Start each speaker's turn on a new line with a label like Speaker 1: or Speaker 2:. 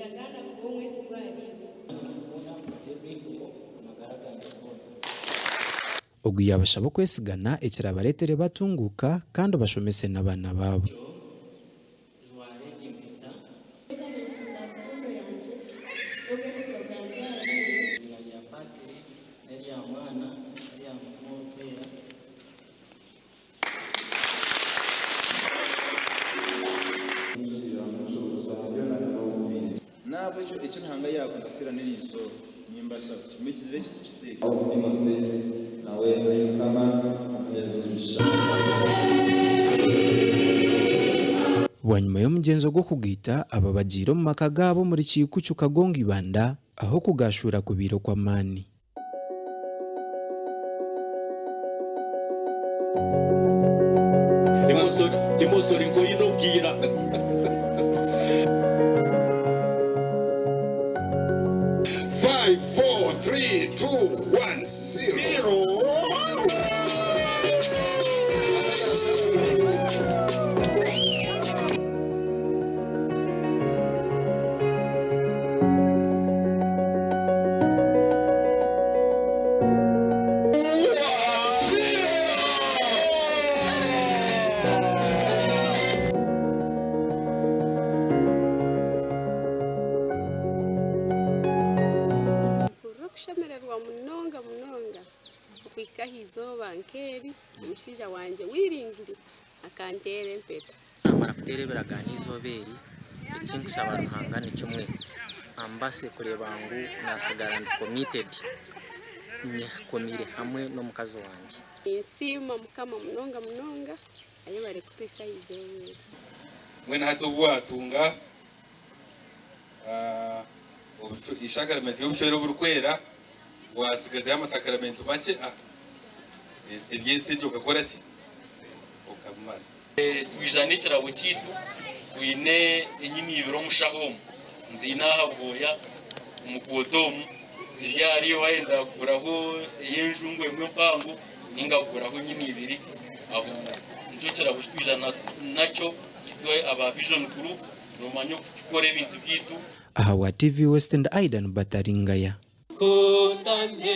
Speaker 1: Nindagaana kuba omwesigwa ahariiwe.
Speaker 2: Ogu yaabashaba okwesigana ekirabareetere batunguuka kandi bashomese n'abaana baabo.
Speaker 3: N'ahabw'ekyo eki Ruhanga yaakunda kuteerana eri izooba, nimbashaba, kimwe kizire eki tukiteere.
Speaker 4: Ahabw'okuba Timothy nawe, ai Mukama, omuheereza omugisha.
Speaker 2: Bwanyima y'omugyenzo gw'okugaita aba bagiire omu maka gaabo omuri Kiikucu Kagongo Ibanda ahu okugaashuura kubaire okw'amaani.
Speaker 5: Timosori nkoine obwira.
Speaker 6: Five, four, three, two, one, zero.
Speaker 1: Mpurira okushemererwa munonga munonga okuhika aha izooba nk'eri omushaija wangye wiringiri akanteera empeta.
Speaker 7: Naamara kuteera ebiragaano eizooba eri, eki nkushaba Ruhanga ni kimwe, ambaase kureeba ngu naatsigara ndi committed, nyekomiire hamwe n'omukazi wangye.
Speaker 1: Ninsiima Mukama munonga munonga ayebare kutuhitsya aha izooba eri.
Speaker 6: Mbwenu hati obu waatunga eisakaramento y'obushwere oburikwera, waatsigazayo amasakaramento makye, eby'ensi egyo okakora ki? Okabimara.
Speaker 5: Twija n'ekirabo kyaitu twine enyimi ibiri omushaho omu, nziine aha bwoya omu kooti omu, ziri ahari wayenda kuguraho ey'enjungu emwe empango ninga kuguraho enyimi ibiri aho nikyo kirabo eki twija nakyo itwe aba Vision Group nomanya oku tukora ebintu byaitu.
Speaker 2: Ahabwa TV West ndi Aidan Bataringaya.
Speaker 5: Tukundane.